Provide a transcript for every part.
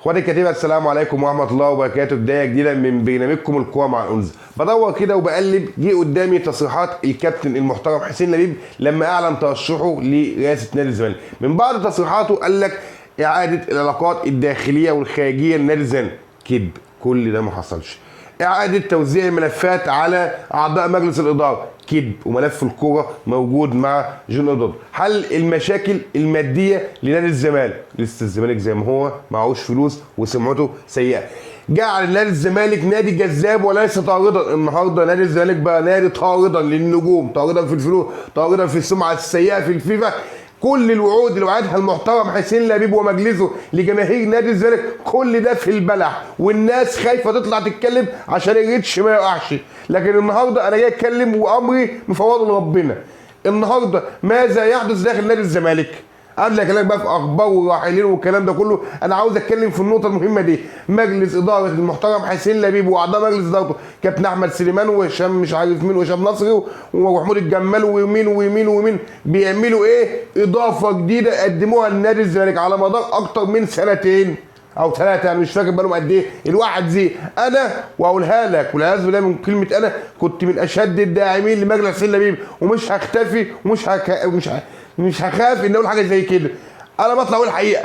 اخواني الكتيبة، السلام عليكم ورحمة الله وبركاته. بداية جديدة من برنامجكم الكورة مع الانز. بدور كده وبقلب، جه قدامي تصريحات الكابتن المحترم حسين لبيب لما اعلن ترشحه لرئاسة نادي الزمالك. من بعض تصريحاته قال لك اعاده العلاقات الداخلية والخارجية لنادي الزمالك. كذب، كل ده ما حصلش. اعاده توزيع الملفات على اعضاء مجلس الادارة، كذب، وملف الكورة موجود مع جون ادارة. حل المشاكل المادية لنادي الزمالك، لسه الزمالك زي ما هو معهوش فلوس وسمعته سيئه. جعل نادي الزمالك نادي جذاب وليس طاردا. النهارده نادي الزمالك بقى نادي طاردا للنجوم، طاردا في الفلوس، طاردا في السمعة السيئة في الفيفا. كل الوعود اللي وعدها المحترم حسين لبيب ومجلسه لجماهير نادي الزمالك كل ده في البلح، والناس خايفة تطلع تتكلم عشان ال reach ما يقعش. لكن النهارده انا جاي اتكلم وامري مفوضة لربنا. النهارده ماذا يحدث داخل نادي الزمالك؟ قبل اكلمك بقى في اخبار وراحلين والكلام ده كله، انا عاوز اتكلم في النقطة المهمة دي. مجلس ادارة المحترم حسين لبيب واعضاء مجلس ادارته كابتن احمد سليمان وهشام مش عارف مين وهشام نصري ومحمود الجمال ومين ومين ومين، بيعملوا ايه؟ اضافه جديدة قدموها لنادي الزمالك على مدار اكتر من سنتين او ثلاثة، انا مش فاكر بقالهم قد ايه. الواحد زي انا، واقولها لك والعياذ بالله من كلمة انا، كنت من اشد الداعمين لمجلس حسين لبيب، ومش هختفي ومش هك... مش ه... مش هخاف ان اقول حاجة زي كده. انا بطلع اقول الحقيقة،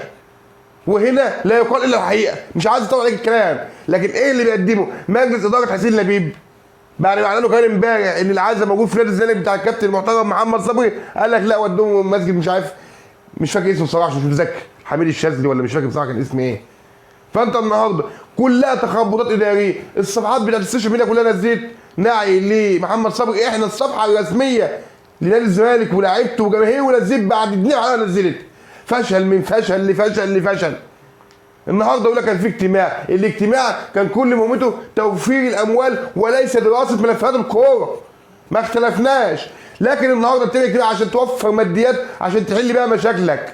وهنا لا يقال الا الحقيقة، مش عايز اطول عليك الكلام. لكن ايه اللي بيقدمه مجلس ادارة حسين لبيب بعد ما اعلنوا كمان امبارح ان العزا موجود في نادي الزمالك بتاع الكابتن المحترم محمد صبري؟ قال لك لا، ودوه مسجد مش عارف، مش فاكر اسمه بصراحة، مش متذكر، حميد الشاذلي ولا مش فاكر بصراحة كان اسمه ايه. فانت النهارده كلها تخبطات ادارية، الصفحات بتاعت ال social media كلها نزلت نعي لمحمد صبري. احنا الصفحة الرسمية لنادي الزمالك ولاعيبته وجماهيره ونزلت بعد دقيقة على نزلت فشل من فشل لفشل لفشل. النهارده يقول لك كان في اجتماع، الاجتماع كان كل مهمته توفير الاموال وليس دراسة ملفات الكورة. ما اختلفناش، لكن النهارده بتعمل اجتماع عشان توفر ماديات عشان تحل بيها مشاكلك.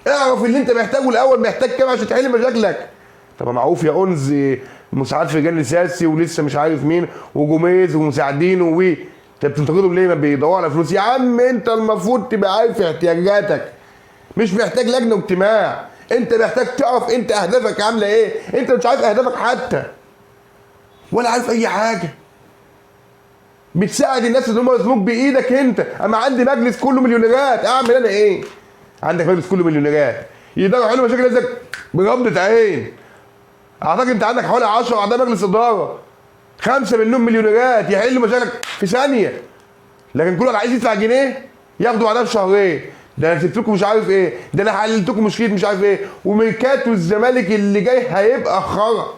اعرف اللي انت محتاجه الاول، محتاج كام عشان تحل مشاكلك. طب معروف يا انز مساعد في الجانب السياسي ولسه مش عارف مين وجوميز ومساعدينه و انت بتنتقدهم ليه؟ ما بيدوروا على فلوس يا عم. انت المفروض تبقى عارف احتياجاتك، مش محتاج لجنة واجتماع. انت محتاج تعرف انت اهدافك عامله ايه. انت مش عارف اهدافك حتى ولا عارف اي حاجة. بتساعد الناس اللي هم يظلموك بايدك انت. اما عندي مجلس كله مليونيرات، اعمل انا ايه؟ عندك مجلس كله مليونيرات يقدروا يحلوا مشاكل نفسك بغمضه عين. اعتقد انت عندك حوالي 10 اعضاء مجلس ادارة، 5 منهم مليونيرات يحلوا مشاكلك في ثانية. لكن كل واحد عايز يدفع جنيه ياخده بعدها بشهرين. ده انا سبت لكم مش عارف ايه، ده انا حللت لكم مشكلة مش عارف ايه، وميركاتو الزمالك اللي جاي هيبقى خرا.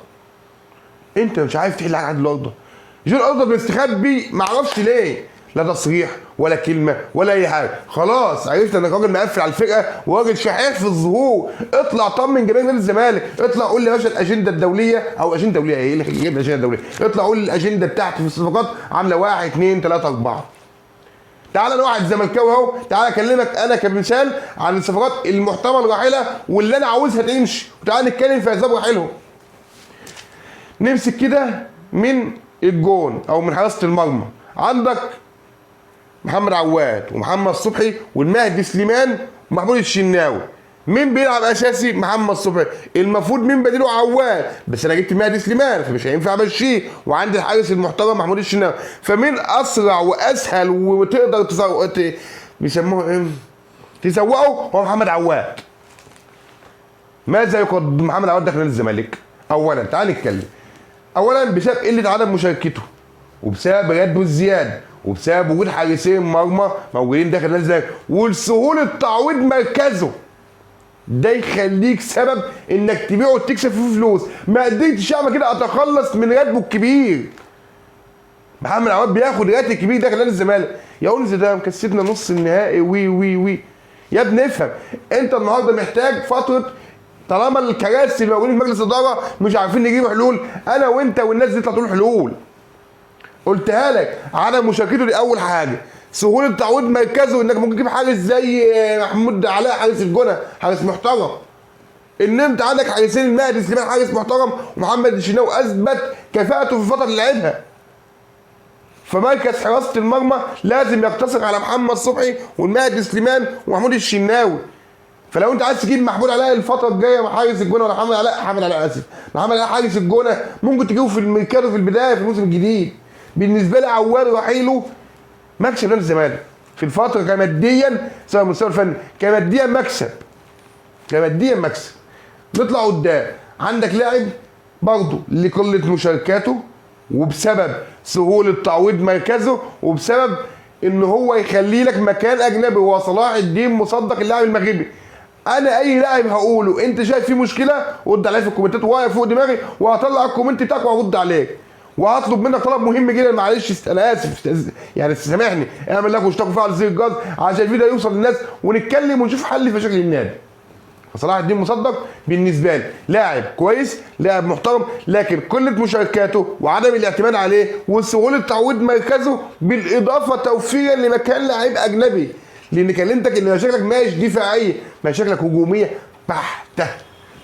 انت مش عارف تحل حاجة عند الارض. جون الارض مستخبي معرفش ليه، لا تصريح ولا كلمة ولا اي حاجة. خلاص عرفت انك راجل مقفل على الفرقة وراجل شحيح في الظهور. اطلع طمن جماهير نادي الزمالك، اطلع قول لي يا باشا الاجندة الدولية او اجندة دولية ايه اللي جايب الاجندة الدولية؟ اطلع قول الاجندة بتاعتي في الصفقات عامله 1 2 3 4. تعال انا واحد زملكاوي اهو، تعال اكلمك انا كمثال عن الصفقات المحتمل راحلة واللي انا عاوزها تمشي، وتعال نتكلم في اسباب رحيلهم. نمسك كده من الجون او من حراسة المرمى، عندك محمد عواد ومحمد صبحي والمهدي سليمان ومحمود الشناوي. مين بيلعب اساسي؟ محمد صبحي. المفروض مين بديله؟ عواد، بس انا جبت مهدي سليمان فمش هينفع امشيه، وعندي الحارس المحترم محمود الشناوي. فمين اسرع واسهل وتقدر تسوق بيسموه ايه؟ تسوقه هو محمد عواد. ماذا يقدم محمد عواد داخل نادي الزمالك؟ اولا تعال نتكلم. اولا بسبب قلة عدم مشاركته، وبسبب راتبه الزيادة، وبسبب وجود حارسين مرمى موجودين داخل نادي الزمالك، ولسهوله تعويض مركزه. ده يخليك سبب انك تبيعه وتكسب فيه فلوس. ما قدرتش اعمل كده، اتخلص من راتبه الكبير. محمد عواد بياخد راتب كبير داخل نادي الزمالك. يا انز ده مكسبنا نص النهائي وي وي وي. يا ابني افهم، انت النهارده محتاج فترة. طالما الكراسي اللي موجودين في مجلس الادارة مش عارفين نجيب حلول، انا وانت والناس دي تطلع تقول حلول. قلتها لك، عدم مشاركته دي اول حاجة. سهولة تعويض مركزه، انك ممكن تجيب حارس زي محمود علاء حارس الجونه، حارس محترم. ان انت عندك حارسين، المهدي سليمان حارس محترم، ومحمد الشناوي اثبت كفاءته في الفترة اللي لعبها. فمركز حراسة المرمى لازم يقتصر على محمد صبحي والمهدي سليمان ومحمود الشناوي. فلو انت عايز تجيب محمود علاء الفترة الجاية مع حارس الجونه، ولا محمد علاء، محمد علاء اسف، محمد علاء حارس الجونه، ممكن تجيبه في الميركاتو في البداية في الموسم الجديد. بالنسبة لي عواد رحيله مكسب نادي الزمالك في الفترة كماديا، سواء المستوى الفني كماديا مكسب، كماديا مكسب. نطلع قدام، عندك لاعب برضه لقلة مشاركاته وبسبب سهولة تعويض مركزه وبسبب ان هو يخلي لك مكان اجنبي، هو صلاح الدين مصدق اللاعب المغربي. انا اي لاعب هقوله انت شايف فيه مشكلة رد عليا في الكومنتات، واقف فوق دماغي وهطلع ال comment بتاعك وهرد عليك، وهطلب منك طلب مهم جدا، معلش انا اسف يعني سامحني، اعمل like واشترك وفعل زر الجرس عشان الفيديو يوصل للناس ونتكلم ونشوف حل في مشاكل النادي. فصلاح الدين مصدق بالنسبة لي لاعب كويس، لاعب محترم، لكن قلة مشاركاته وعدم الاعتماد عليه وسهولة تعويض مركزه، بالاضافة توفيرا لمكان لاعب اجنبي، لان كلمتك ان مشاكلك مش دفاعية، مشاكلك هجومية بحته.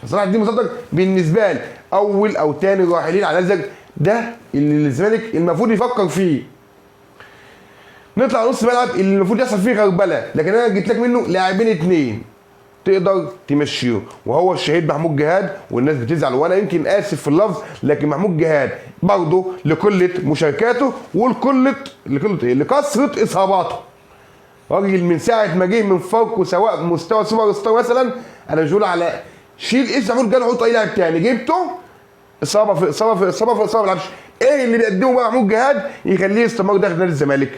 صلاح الدين مصدق بالنسبة لي اول او ثاني راحلين على الزج، ده اللي الزمالك المفروض يفكر فيه. نطلع نص ملعب اللي المفروض يحصل فيه غربله، لكن انا جبت لك منه لاعبين اثنين تقدر تمشيه، وهو الشهيد محمود جهاد، والناس بتزعل وانا يمكن اسف في اللفظ، لكن محمود جهاد برضه لقلة مشاركاته ولقله لقلة ايه؟ لكثرة اصاباته. راجل من ساعة ما جه من فاركو سواء مستوى سوبر ستار مثلا، انا مش بقول على شيل اسم محمود جهاد وحط اي لاعب تاني، جبته اصابه في اصابه في اصابه في اصابه، ما بيلعبش. ايه اللي بيقدمه بقى محمود جهاد يخليه يستمر داخل نادي الزمالك؟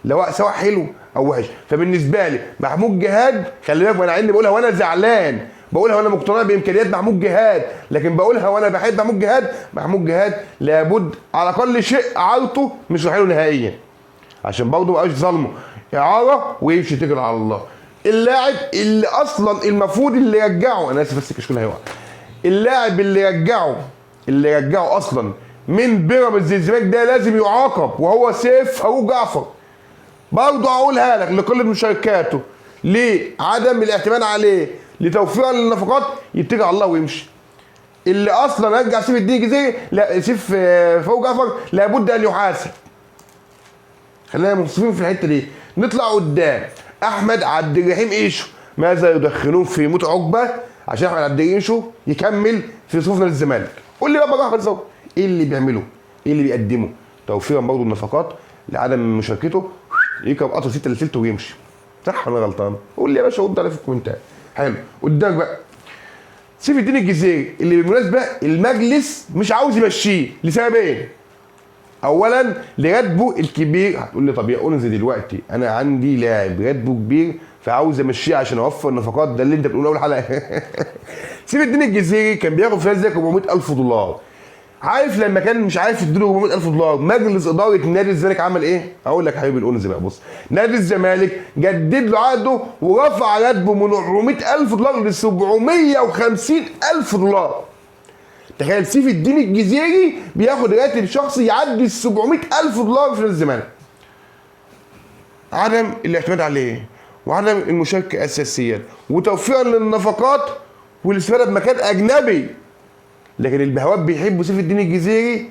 لو سواء حلو او وحش. فبالنسبه لي محمود جهاد، خلي بالك وانا عندي بقولها وانا زعلان، بقولها وانا مقتنع بامكانيات محمود جهاد، لكن بقولها وانا بحب محمود جهاد. محمود جهاد لابد على اقل شيء اعارته مش رحيله نهائيا، عشان برضه ما بقاش ظالمه، اعاره ويمشي يتكل على الله. اللاعب اللي اصلا المفروض اللي رجعه، انا اسف بس الكشكول هيقع، اللاعب اللي رجعه اصلا من بيراميدز للزمالك ده لازم يعاقب، وهو سيف فاروق جعفر. برضه هقولها لك، لقلة مشاركاته، لعدم الاعتماد عليه، لتوفير النفقات، يتكل على الله ويمشي. اللي اصلا رجع سيف الدين الجزيري، لا سيف فاروق جعفر لابد ان يحاسب. خلينا منصفين في الحتة دي. نطلع قدام، احمد عبد الرحيم ايشو، ماذا يدخنون في موت عقبه عشان احمد عبد الرحيم ايشو يكمل في صفوف نادي الزمالك؟ قول لي بقى احمد صبحي ايه اللي بيعمله؟ ايه اللي بيقدمه؟ توفيرا برضه النفقات، لعدم مشاركته، يركب قطر 6 لثلث ويمشي. صح ولا غلطان؟ قول لي يا باشا، رد عليا في الكومنتات. حلو. قدامك بقى سيف الدين الجزيري، اللي بالمناسبة المجلس مش عاوز يمشيه لسببين. اولا لراتبه الكبير. هتقول لي طب يا انزل دلوقتي انا عندي لاعب راتبه كبير فعاوز امشيه عشان اوفر نفقات، ده اللي انت بتقوله اول حلقة. سيف الدين الجزيري كان بياخد في زي $400,000. عارف لما كان مش عارف يديله $400,000 مجلس ادارة نادي الزمالك عمل ايه؟ اقول لك حبيبي الانز بقى، بص، نادي الزمالك جدد له عقده ورفع راتبه من $400,000 ل $750,000. تخيل سيف الدين الجزيري بياخد راتب شخصي يعدي ال $700,000 في نادي الزمالك. عدم الاعتماد عليه وعدم المشاركة اساسيا وتوفيرا للنفقات والاستفادة بمكان اجنبي. لكن البهوات بيحبوا سيف الدين الجزيري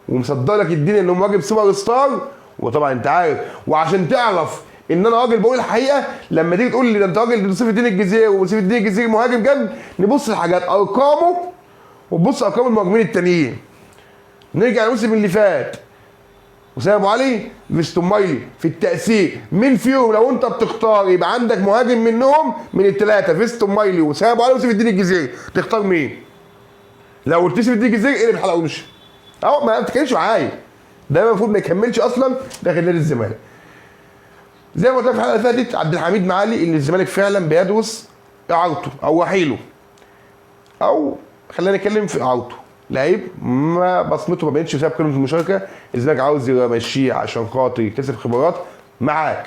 ومصدر لك الدنيا انه مهاجم سوبر ستار. وطبعا انت عارف، وعشان تعرف ان انا راجل بقول الحقيقة، لما تيجي تقول لي ده انت راجل سيف الدين الجزيري وسيف الدين الجزيري مهاجم جامد، نبص لحاجات ارقامه وتبص ارقام المهاجمين التانيين. نرجع للموسم اللي فات، وسام ابو علي فيستون مايلي في التأثير، مين فيهم لو انت بتختار يبقى عندك مهاجم منهم من الثلاثة، فيستون مايلي وسام ابو علي وسيف الدين الجزيري، تختار مين؟ لو قلت سيف الدين الجزيري اقلب الحلقة وامشي. اهو ما تتكلمش معايا، ده المفروض ما يكملش اصلا داخل نادي الزمالك. زي ما قلت لك في الحلقة اللي فاتت، عبد الحميد معالي اللي الزمالك فعلا بيدرس اعارته او رحيله، او خلينا نتكلم في اعارته. لعيب ما بصمته ما بينش بسبب قلة المشاركة، الزمالك عاوز يمشيه عشان خاطر يكتسب خبرات. معاك.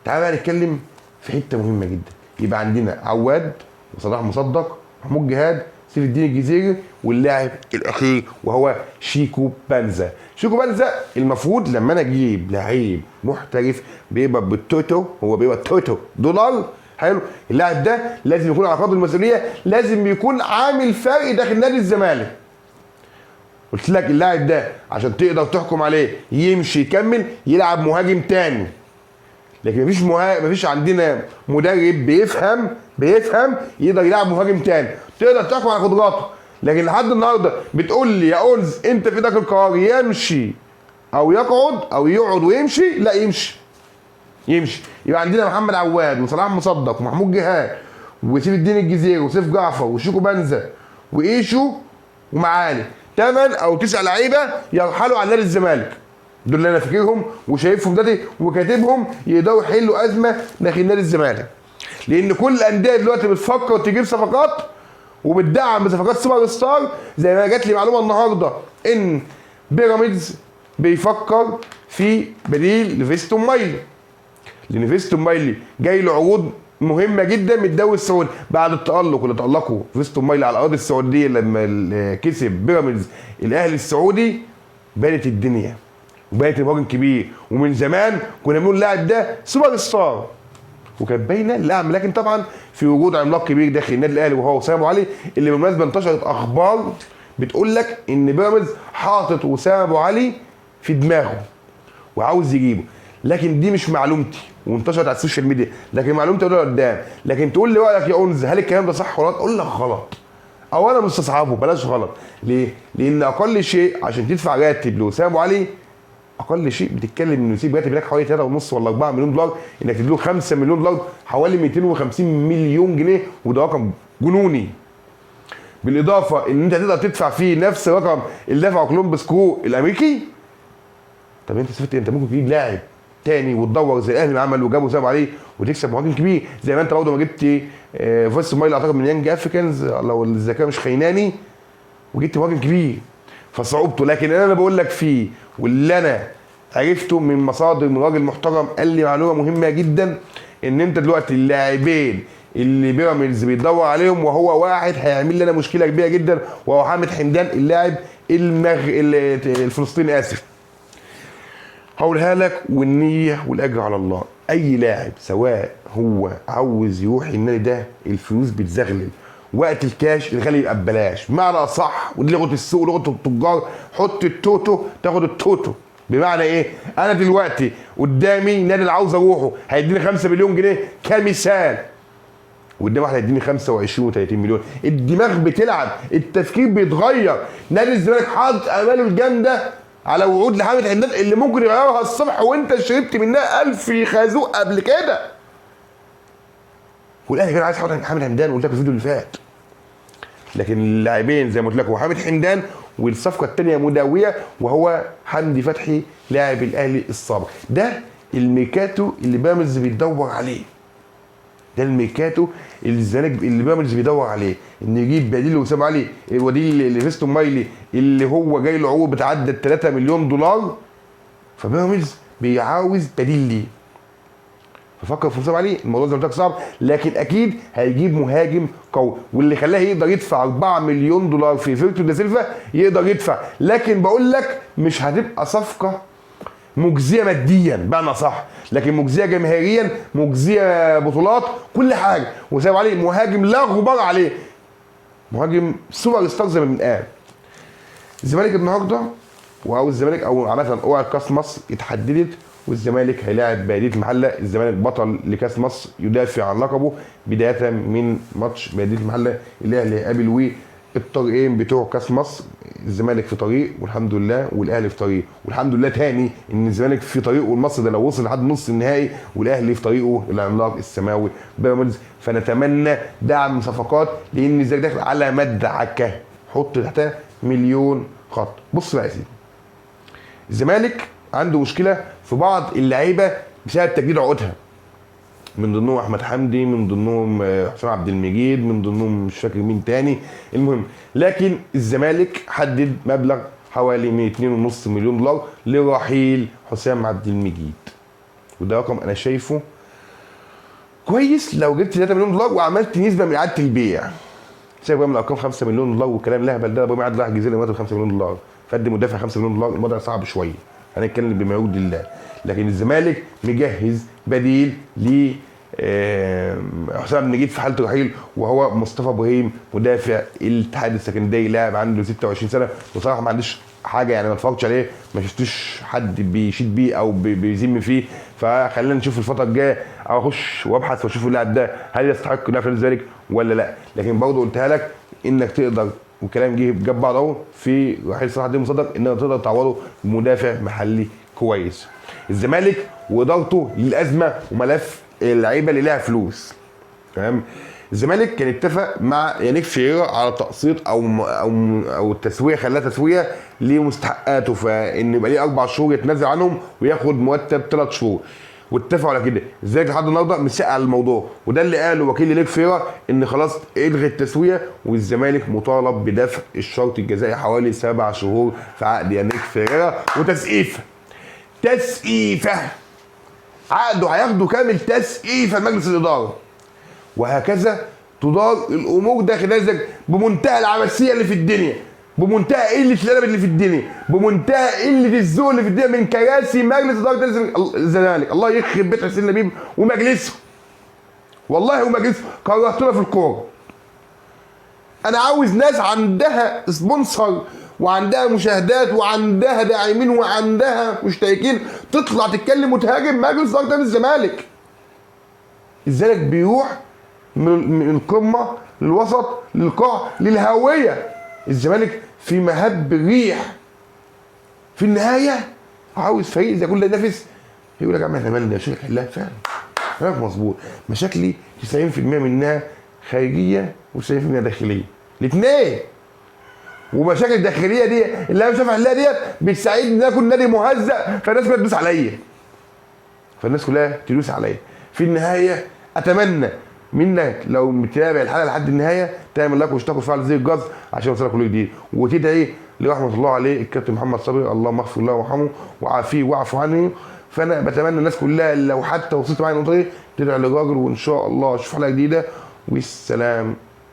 تعال بقى نتكلم في حتة مهمة جدا. يبقى عندنا عواد وصلاح مصدق، محمود جهاد، سيف الدين الجزيري، واللاعب الاخير وهو شيكو بانزا. شيكو بانزا المفروض لما انا اجيب لعيب محترف بيبقى بالتوتو، هو بيبقى توتو دولار، حلو، اللاعب ده لازم يكون على قدر المسؤولية، لازم يكون عامل فرق داخل نادي الزمالك. قلت لك اللاعب ده عشان تقدر تحكم عليه يمشي يكمل يلعب مهاجم تاني. لكن مفيش عندنا مدرب بيفهم يقدر يلعب مهاجم تاني تقدر تحكم على قدراته. لكن لحد النهارده بتقول لي يا اونز انت في ايدك القرار، يمشي او يقعد او يقعد ويمشي، لا يمشي. يبقى عندنا محمد عواد وصلاح مصدق ومحمود جهاد وسيف الدين الجزيري وسيف جعفر وشيكو بنزا وايشو ومعالي، 8 او 9 لعيبة يرحلوا عن نادي الزمالك. دول اللي انا فاكرهم وشايفهم دلوقتي وكاتبهم يقدروا يحلوا ازمة داخل نادي الزمالك. لان كل الاندية دلوقتي بتفكر تجيب صفقات وبتدعم بصفقات سوبر ستار، زي ما جات لي معلومة النهارده ان بيراميدز بيفكر في بديل لفيستون مايلي، لان فيستون مايلي جاي له عروض مهمة جدا من الدوري السعودي بعد التالق اللي تالقه فيستون مايلي على الاراضي السعودية لما كسب بيراميدز الاهلي السعودي. بانت الدنيا وبانت المهاجم كبير، ومن زمان كنا بنقول اللاعب ده سوبر ستار وكانت باينة اللاعب. لكن طبعا في وجود عملاق كبير داخل النادي الاهلي وهو وسام ابو علي، اللي بالمناسبة انتشرت اخبار بتقول لك ان بيراميدز حاطط وسام ابو علي في دماغه وعاوز يجيبه، لكن دي مش معلومتي وانتشرت على ال social media، لكن معلومتي اقولها قدام. لكن تقول لي رايك يا اونز هل الكلام ده صح ولا غلط؟ اقول لك غلط، او انا مستصعبه بلاش غلط. ليه؟ لان اقل شيء عشان تدفع راتب لوسام ابو علي، اقل شيء بتتكلم انه يسيب راتب هناك حوالي 3.5 ولا 4 مليون دولار، انك تديله 5 مليون دولار حوالي 250 مليون جنيه، وده رقم جنوني. بالاضافة ان انت تقدر تدفع فيه نفس الرقم اللي دفعه كولومبس كرو الامريكي. طب انت استفدت؟ انت ممكن تجيب لاعب تاني وتدور زي الاهلي ما عمل وجابوا وسام عليه وتكسب مهاجم كبير، زي ما انت برضه ما جبت فيستون مايلي اعتقد من يانج افريكانز لو الذاكرة مش خيناني، وجبت مهاجم كبير فصعوبته. لكن انا بقول لك فيه واللي انا عرفته من مصادر من راجل محترم قال لي معلومة مهمة جدا، ان انت دلوقتي اللاعبين اللي بيراميدز بيدور عليهم وهو واحد هيعمل لنا مشكلة كبيرة جدا، وهو حامد حمدان اللاعب الفلسطيني، اسف هقولها لك والنية والاجر على الله. اي لاعب سواء هو عاوز يروح النادي ده الفلوس بتزغلل، وقت الكاش الغالي يبقى ببلاش، بمعنى اصح ودي لغة السوق ولغة التجار، حط التوتو تاخد التوتو. بمعنى ايه؟ انا دلوقتي قدامي نادي اللي عاوز اروحه هيديني 5 مليون جنيه كمثال، وقدام واحد هيديني 25 و30 مليون. الدماغ بتلعب، التفكير بيتغير. نادي الزمالك حاطط اماله الجامدة على وعود لحامد حمدان اللي ممكن يغيرها الصبح، وانت شربت منها 1000 خازوق قبل كده. والاهلي كان عايز حامد حمدان، قلت لك الفيديو اللي فات. لكن اللاعبين زي ما قلت لك هو حامد حمدان، والصفقه الثانية مداويه وهو حمدي فتحي لاعب الاهلي السابق. ده الميركاتو اللي بيراميدز بيدور عليه، ده الميركاتو اللي الزمالك اللي بيراميدز بيدور عليه، انه يجيب بديل لوسام علي، بديل لفيستون مايلي اللي هو جاي له عروض بتعدى 3 مليون دولار، فبيراميدز بيعاوز بديل ليه. ففكر في وسام علي، الموضوع زي ما قلت لك صعب، لكن اكيد هيجيب مهاجم قوي، واللي خلاه يقدر يدفع 4 مليون دولار في فيكتور دا سيلفا يقدر يدفع. لكن بقول لك مش هتبقى صفقة مجزية ماديا بمعنى صح، لكن مجزية جماهيريا، مجزية بطولات، كل حاجة. وسام علي مهاجم لا غبار عليه، مهاجم سوبر ستار زي ما بنقال. الزمالك النهارده او الزمالك او عامة قرعه كاس مصر اتحددت، والزمالك هيلاعب بلديه المحلة. الزمالك بطل لكاس مصر يدافع عن لقبه بداية من ماتش بلديه المحلة. الاهلي هيقابل وي الطريقين بتوع كاس مصر، الزمالك في طريق والحمد لله، والاهلي في طريق والحمد لله. تاني ان الزمالك في طريقه والمصري ده لو وصل لحد نص النهائي، والاهلي في طريقه العملاق السماوي بيراميدز. فنتمنى دعم صفقات، لان الزمالك داخل على مدعكه، حط تحتها مليون خط. بص بقى يا سيدي، الزمالك عنده مشكلة في بعض اللعيبة بسبب تجديد عقودها، من ضمنهم احمد حمدي، من ضمنهم حسام عبد المجيد، من ضمنهم مش فاكر مين تاني. المهم لكن الزمالك حدد مبلغ حوالي من 2.5 مليون دولار لرحيل حسام عبد المجيد، وده رقم انا شايفه كويس. لو جبت 3 مليون دولار وعملت نسبه من اعاده البيع، سيبك بقى من الارقام 5 مليون دولار والكلام الاهبل ده، ابراهيم عادل راح الجزيرة مرتب 5 مليون دولار، فد مدافع 5 مليون دولار، الوضع صعب شوية، هنتكلم بما يرضي الله. لكن الزمالك مجهز بديل ل حسام عبد المجيد في حاله رحيل، وهو مصطفى ابراهيم مدافع الاتحاد السكندري، لاعب عنده 26 سنة، وصراحة ما عنديش حاجة يعني، ما اتفرجتش عليه، ما شفتوش حد بيشيد بيه او بيذم فيه. فخلينا نشوف الفترة الجاية، او اخش وابحث واشوف اللاعب ده هل يستحق انه في الزمالك ولا لا. لكن برضه قلتها لك انك تقدر، وكلام جه جاب بعض اهو في رحيل صلاح الدين مصدق، انك تقدر تعوضه بمدافع محلي كويس. الزمالك وادارته للازمة وملف اللعيبة اللي لها فلوس، تمام. الزمالك كان اتفق مع يانيك فيريرا على تقسيط او التسوية، خلاها تسويه لمستحقاته، فان يبقى ليه 4 شهور يتنازل عنهم وياخد مرتب 3 شهور، واتفقوا على كده. الزمالك لحد النهارده مسقع على الموضوع، وده اللي قاله وكيل يانيك فيريرا ان خلاص الغي التسوية، والزمالك مطالب بدفع الشرط الجزائي حوالي 7 شهور في عقد يانيك فيريرا. وتسقيفه، تسقيفه عقده هياخده كامل، تسقيفه مجلس الادارة. وهكذا تدار الامور داخل نادي بمنتهى العبثيه اللي في الدنيا، بمنتهى قلة الادب اللي في الدنيا، بمنتهى قلة الذوق اللي في الدنيا، من كراسي مجلس ادارة الزمالك. الله يخرب بيت حسين لبيب ومجلسه، والله ومجلسه كرهتنا في الكورة. انا عاوز ناس عندها sponsor وعندها مشاهدات وعندها داعمين وعندها مشتركين تطلع تتكلم وتهاجم مجلس ادارة الزمالك. الزمالك بيروح من القمه للوسط للقاع للهوية. الزمالك في مهب الريح. في النهاية عاوز فريق زي كل ده ينافس، يقول لك يا عم احنا مالنا، مشاكل حلها فعلا كلامك مظبوط. مشاكلي 90% منها خارجية و90% داخلية، الاثنين. ومشاكل الداخلية دي اللي انا مش عارف احلها ديت بتساعدني ان انا اكون نادي مهزأ، فالناس كلها تدوس عليا، فالناس كلها تدوس عليا. في النهاية اتمنى منك لو متابع الحلقة لحد النهاية تعمل like واشتراك وتفعل زر الجرس عشان يوصلك كل جديد، وتدعي لرحمه الله عليه الكابتن محمد صبري، اللهم اغفر له وارحمه وعافيه واعف عنه. فانا بتمنى الناس كلها لو حتى وصلت معايا النقطة دي تدعي للراجل، وان شاء الله اشوف حلقة جديدة. والسلام.